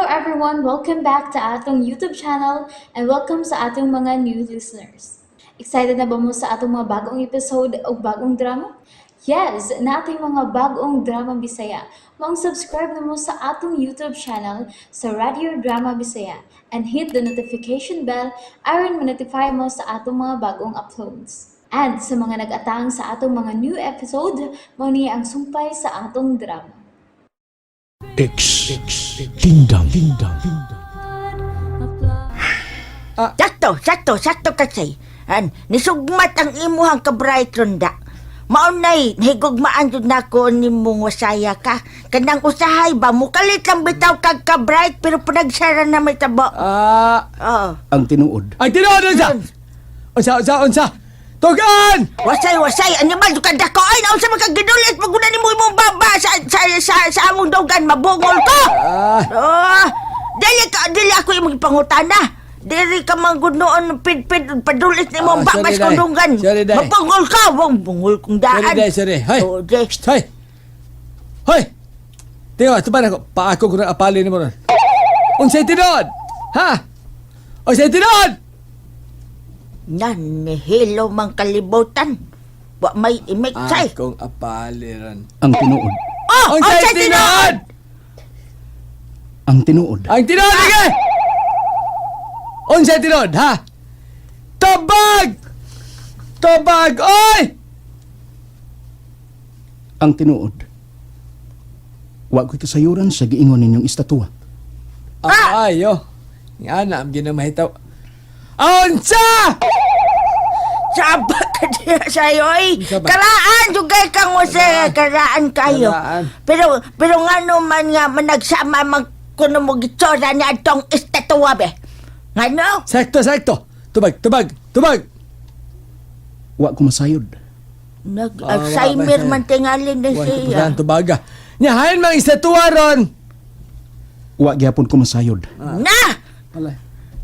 Everyone! Welcome back to atong YouTube channel and welcome sa atong mga new listeners. Excited na ba mo sa atong mga bagong episode o bagong drama? Yes, nating mga bagong drama Bisaya. Maong subscribe na mo sa atong YouTube channel sa Radio Drama Bisaya and hit the notification bell aron ma-notify mo sa atong mga bagong uploads. And sa mga nag-atang sa atong mga new episode, mao ni ang sumpay sa atong drama. X Kingdom Kingdom. Sakto, sakto, sakto kasi. An, nisugmat ang imuhang ka-bright ronda. Maunay, nahigugmaan jud nako nimong wasaya ka. Kanang usahay ba, mukalit lang bitaw kag ka-bright pero panagsara na may tabo. Ah, Oo. Ang tinuod. Ay tinuod, unsa? Unsa, unsa, unsa? Tugan! Wasay, wasay, animal jud ka dako. Ay, naunsa man kag gidulit paguna nimo imong baba sa among dawgan, mabungol ko. Ah, Oh, dili ka dili ako imong ipangutana. Dili ka man gud noon pid-pid padulit nimo Ah, ang babas sorry, day. kong dunggan. Sorry, day. Mabungol ka, wong bungol kong daan. Sorry, day, sorry. Hoy. Oh, day. Psst, hoy. Hoy. Tingnan, tuban ako. Paako ko ng apali nimo ron. Unsay tinuod? Ha? Unsay tinuod? Nan nihilo man kalibutan. Wa may imik say. Akong apali ron. Ang tinuod. Oh, Unsay unsay tinuod? Ang tinuod. Ang tinuod sige! Unsay tinuod, ha? Tabag! Tabag, oy! Ang tinuod. Wa ko'y kasayuran sa giingon ninyong istatua. Ah, ayo. Nga na, ang ginamahitaw. Unsa! Saba ka diya sa'yo, ay. Unsa ba? Karaan, jugay kang wasay, karaan kayo. Karaan. Pero nga naman nga, managsama man kuno mo gitsura niya atong istatua, be. Nga no? Sakto, sakto. Tubag, tubag, tubag. Wa ko masayod. Nag-Alzheimer Ah, man tingali na Wah, siya. kapusahan tubaga. Nya, hain mang istatua ron. Wa gyapon ko masayod. Na! Palay.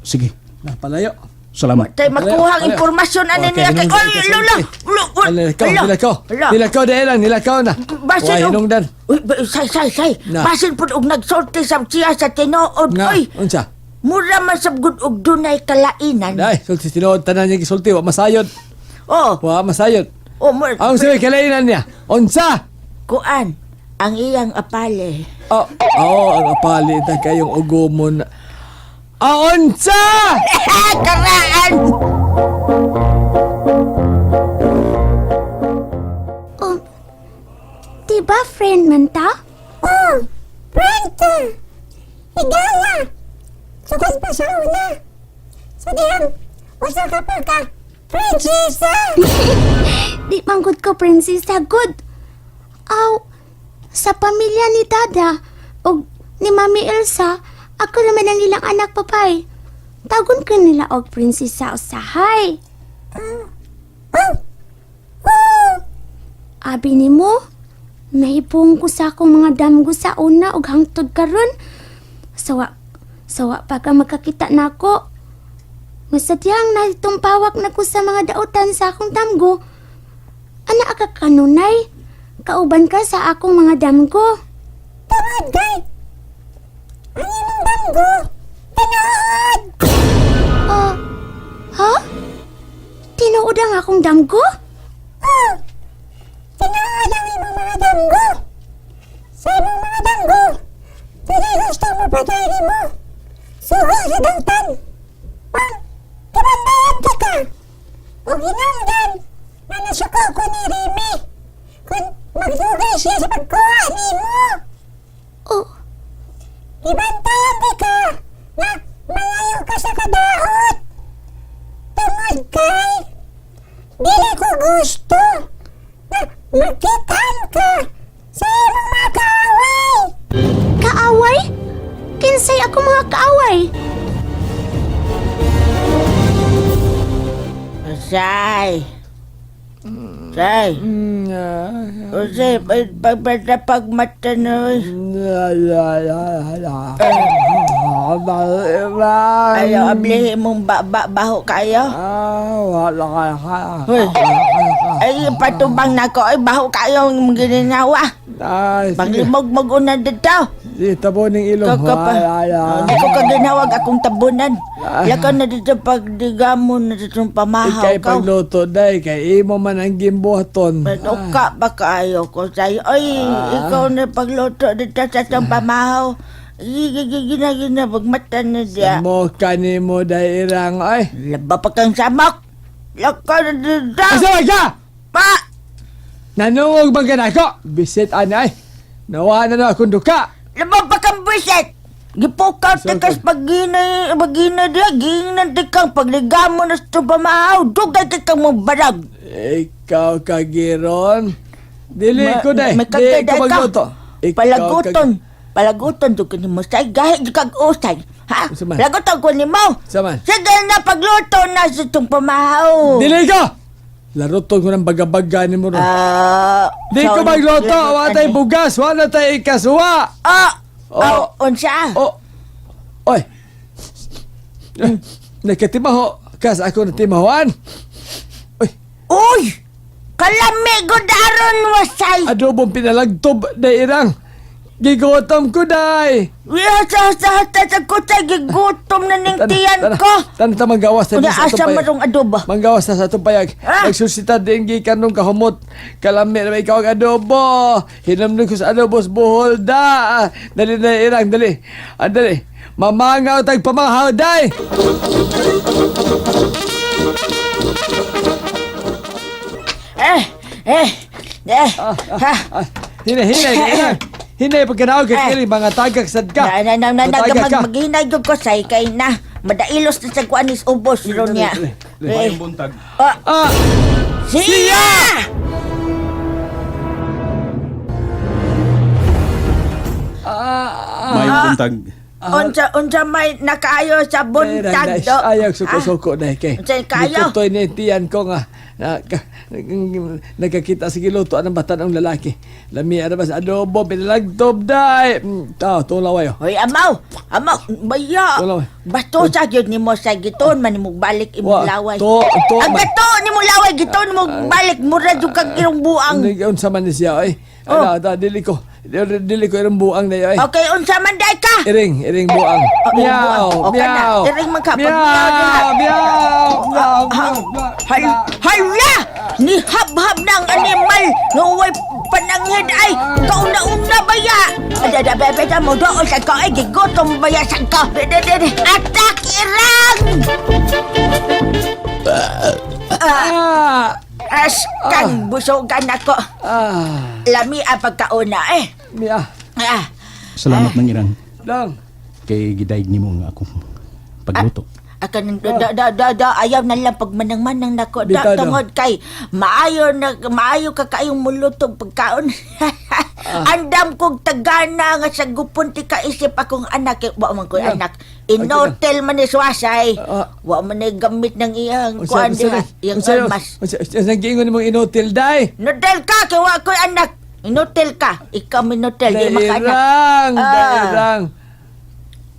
Sige, Na, palayo. Salamat. Tay makuha ang Palayo. impormasyon ani Okay, niya kay hinungdan Oy, ka, lola. sulti. Lo, Nilakaw, nilakaw. Nilakaw dahil lang, nilakaw na. Basin Wah, hinungdan. Uy, say say say. Na. Basin pud og nagsulti sa siya sa tinuod. Nga, Uy, unsa? Mura man sab gud og dunay kalainan. Day, sulti tinuod tanan niya gisulti, wa masayod. Oh, Wa masayod. oh, mura, Ang sabi kalainan niya. Unsa? Kuan ang iyang apale. Oh, oh, ang apali ta kayong ugumon. Ah, unsa? Karaan. Oh, di ba friend man ta? Oh, friend ka! Higala! Sugod pa sa una! Sa dihang, usa ka pa ka, prinsesa! Di man gud ko prinsesa good. Aw, sa pamilya ni Dada og ni Mami Elsa, ako naman ang ilang anak, papay. Tagon ko nila og prinsesa usahay. Abi nimo, nahipong ko sa akong mga damgo sa una og hangtod karon. Sawa, sawa pa ka magkakita nako. Masadyang naitumpawak na ko sa mga dautan sa akong damgo. Ana ka kanunay, kauban ka sa akong mga damgo. Tungod kay, ang imong damgo, tinuod! Oh, ha? Tinuod ang akong damgo? Oh, tinuod ang imong mga damgo! Sa imong mga damgo, dili gusto mo patay nimo. Sugo sa dautan! Pang, kabandayan ka ka! O hinungdan, na nasuko ko ni Remy. Kung magdugay siya sa pagkuha nimo. Oh, Ibantayan di ka na malayo ka sa kadaot. Tungod kay, dili ko gusto na magkitaan ka sa imong mga kaaway. Kaaway? Kinsay ako mga kaaway? Say. Say. Usay, pag pag pag mata na. Ayaw, ablihi mong ba, baho kayo. Hoy. Ay, patubang nako, ay, baho kayo ang gininawa. Ah, sige. Paglimog mag-una dito. Sige, tabo ning ilong. Kaka pa. Ay, ay, ay. Di ko kaginawag akong tabunan. Ah. Lakaw na dito pagdigamon na dito pamahaw Ika'y ka. pagluto, day. Kay imo man ang gimbuhaton. Manuka ba kaayo ko sa'yo? Ay, Ah. ikaw na pagluto dito sa itong pamahaw. Gigigigina gina pagmata na diya. Mo kanimo day irang ay. Laba pa kang samak. Lakaw na dito. Asa man ka? Pa! Nanungog bang ka nako? Bisit anay. Nawa na na akong duka. Laba pa kang bisit! Gipukaw Sorry. tikas pagina, pagina diya, giingnan tikang pagligamo na sa itong pamahaw. Dugay tikang mong barag. Ikaw kagiron. Dili ko day. May Dili kagay ko ka. magluto. Ikaw Palaguton. Palaguton jud ko nimo say gahi jud kag usay. Ha? Unsa man? Palaguton ko nimo. Unsa man? Sige na pagluto na sa itong pamahaw. Dili ko. Laruton ko ng bagabaga ni mo ron. Ah, Di ko magluto. Wa tay bugas. Wa na tay ikasuwa. Ah, Oh. oh, unsa? Oh. Oy. Nakatimaho. Kas ako natimahoan. Oy. Uy! Kalami gud aron wasay. Adobong pinalagtob na irang. Gigutom ko day. Wiha sa sa sa sa ko sa gigutom na ning tiyan ko. Tan ta manggawas na Unya sa asa atong payag. marong adobo. Manggawas na sa atong payag. Ah! Nagsusita din gikan nung kahumot. Kalami na may ikaw ang adobo. Hinamnong ko sa adobo sa buhol da. Dali na irang, dali. Ah, dali. Mamangaw tag pamanghaw day. Eh, eh, eh. Ah, Ha. ah, hinay, hinay, hinay. Hinay pagkanaog kay kili mga tagak sad ka. Na na na na na Matagak mag ka. maghinay jud ko say kay na madailos na sa kuan is ubos ron niya. Eh, Buntag. ah, Ah, siya! ah, Mayong buntag. Unsa unsa may nakaayo sa buntag do. Ayaw suko-suko na kay. Unsay kaayo? Nikutoy ni tiyan ko nga na, ka, nagkakita sa giluto ang bata ng lalaki. Lami ara ba sa adobo pinalagtob day. Tao tulaw ayo. Hoy amaw, amaw, baya. Wala. Basto sa gyud nimo sa giton man nimo balik imong Wa, laway. to Ang man. gato nimo laway giton mo balik mura jud kag irong buang. Ano unsa man ni siya oy. Oh. Ano ta dili ko. Dili ko irong buang na oy. Okay, unsa man day ka? Iring, iring buang. Oh, iring Meow, buang. Okay na. meow. Iring man ka, pag Meow, meow diha. meow, meow, Ah, meow. Hal hala! Ni habhab na ang animal nga uway pananghid ay kauna-una baya. Ada ada bebe mo doon sa ka ay gigutom baya sa ka. De, de, de. Atak irang! Ah, As kang busogan ako. ah, Lami ang pagkauna eh. meow. Ah, Salamat nang irang Dang. kay gidayeg nimo nga akong pagluto. Akan da da da da ayaw na lang pagmanang-manang nako da Bitaw daw. tungod kay maayo na maayo ka kayong mulutog pagkaon. Andam kog tagana nga sa gupon ti kaisip akong anak kay wa man koy Yeah. anak. Inotel man ni Swasay. Ah. Wa man ni gamit ng iyang Unsa- kuan unsa diha, iyang unsa- almas. Unsa giingon nimong inotel day? Inotel ka kay wa koy anak. Inotel ka. Ikaw minotel di makaanak. Dairang, Ah. dairang.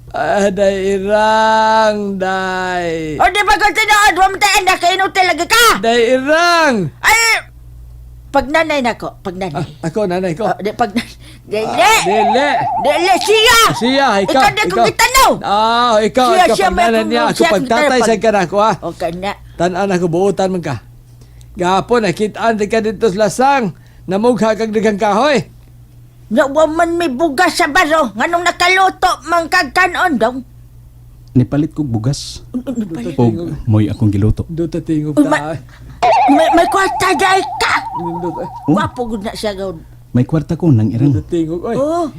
Ah, dairang, day. O di ba kung tinuod, wa man tay anak kay inotel lagi ka. Dairang. Ay pagnanay nako, pagnanay. Ah, ako nanay ko. Oh, di pag dili. Ah, dili. Dili siya. Siya, ikaw. Ikaw di ko gitanaw. Ah, ikaw, Siya, ikaw siya, may pagnanay niya. Ako siya, pagtatay pag- sa ka ko, ah. Okay na. Tan-an ako, buutan man ka. Gahapon, nakitaan di ka dito sa lasang. Namugha kag daghang kahoy. Nawa man may bugas sa baro. Nganong nakaluto man kag kanon dong. Nipalit kog bugas og moy akong giluto. Duta tingog Uy, ta. ma- May kwarta day ka. Duta, Oh, Gwapo gud na siya gud. may kwarta ko nang irang. duta tingog, oy. Oh,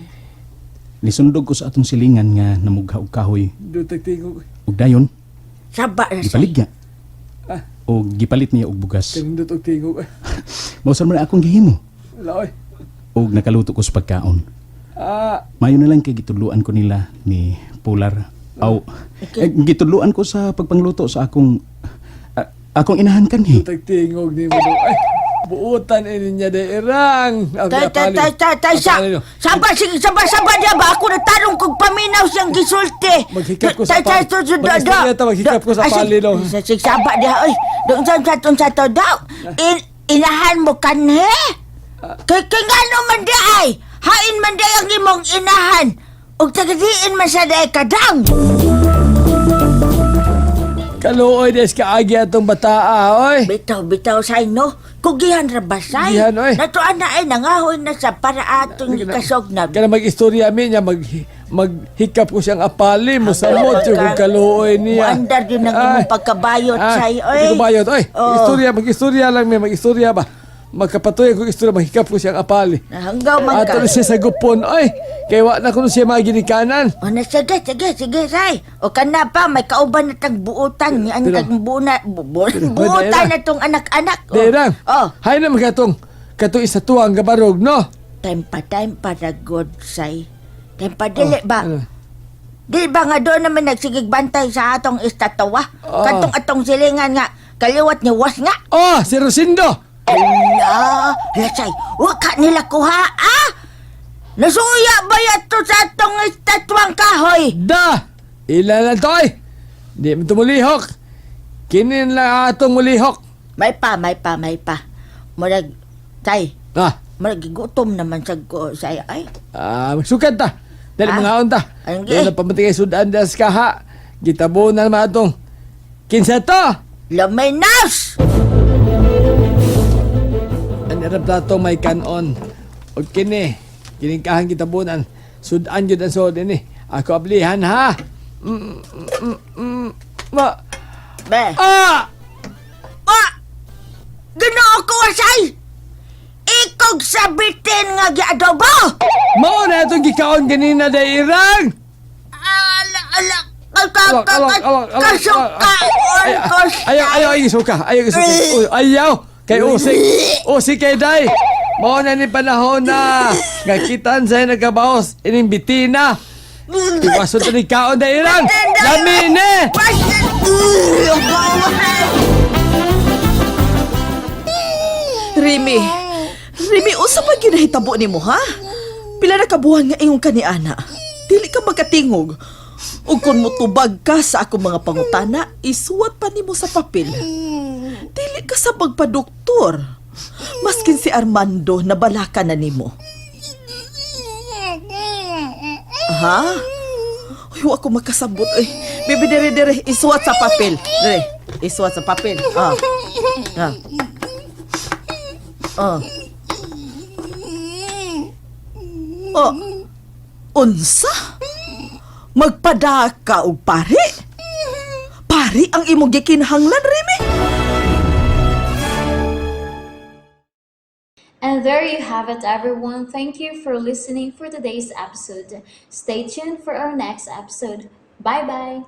Nisundog ko sa atong silingan nga namugha og kahoy. Duta tingog. Ug dayon saba na siya. gipaligya. Ah. Og gipalit niya og bugas. Kanindot og tingog, oy. Mao sad man akong gihimo. Wala, oy. Og nakaluto ko sa pagkaon. Ah, Mayo na lang kay gitudloan ko nila ni Polar. Aw, eh, gitudloan ko sa pagpangluto sa akong akong inahan kanhi. dutag tingog ni mo. Ay, buutan ini niya de irang. Tay tay tay tay tay sa. Saba sige saba saba dia ba ako natarong kog paminaw siyang gisulti. Maghikap ko sa Tay tay tay da da. Mag-istorya ta, maghikap ko sa Ay, pali, no. Sige saba dia oy. Dong sa sa sa to daw. Inahan mo kanhe. Kay ngano man di ay, hain man di ang imong inahan. Ug tagadiin man sa day kadang. Kaluoy des kaagi atong bataa, oy. Bitaw, bitaw, say, no? Kugihan ra ba, say? Kugihan, oy. Natuan na ay nangahoy na sa para atong ikasog na. Kana mag-istorya mi niya maghikap ko siyang apali mo sa mot yung kaluoy niya. Muandar yun ang imong pagkabayot, say, oy. Hindi ko bayot, oy. Oh. Istorya, mag-istorya lang mi, mag-istorya ba. Magkapatuloy ko istorya, maghikap ko siyang apali. Hanggaw man Ato ka. na siya sa gupon, oy. Kay wa na kuno siya mga ginikanan. O na, sige, sige, sige, say. O kana pa, may kauban na tang buutan. Ang tang buuna, buutan na tong anak-anak. O. Di lang. Oh, Hay naman katong isa tuwang gabarog, no? time pa, ragod, say. Time pa, dili ba? Ano? Di ba nga doon naman nagsigig bantay sa atong istatawa? Oh. Katong atong silingan nga, kaliwat ni Was nga. Oh, si Rosindo. Ala, lasay, waka nila kuha, ah! Nasuya ba yato sa atong estatwang kahoy? Da! Ila lang to, oy. Di mo tumulihok. Kinin lang atong mulihok. May pa, may pa, may pa. Murag, tay, murag gutom naman sa ko, say, ay. Ah, magsukad ta. Dali Ah? mga ta. Ang Doon na pamatay kay sudan das kaha. Gitabunan naman atong. Kinsa to? Luminas! Ang irap plato may kanon. O kini, kiningkahan gitabunan. Sudan yun ang suod ini. Ako ablihan ha. Ma. Be. Ah! Ah! Ginoo ko, say! Ikog sabitin nga giadobo! Mao na itong gikaon ganina dairang! Ala, ala, Alak, alak, alak, alak, kasukaon ko. Ayaw, ayaw, ayaw, isuka, ayaw, isuka. Uy, ayaw, kay usik, usik kay day. Mao na ni panahon na nga kitan sa'yo nagkabaos, ining bitina. Iwaso ta ni kaon dairang. Lami ni! Remy, Remy, unsa pa ginahitabo nimo ha? Pila na kabuhan nga ingon ka ni ana. Dili ka makatingog. Ug kun motubag ka sa akong mga pangutana, isuwat pa nimo sa papel. Dili ka sa pagpadoktor. Maskin si Armando nabalaka na nimo. Ha? Uy, wa ko makasabot eh. Bebe, dere, dere, isuwat sa papel. Dere, isuwat sa papel. Ah. Ah. Ah. Oh. Unsa? Magpadaka og pare? Pare ang imong gikinahanglan, Remy? And there you have it, everyone. Thank you for listening for today's episode. Stay tuned for our next episode. Bye bye.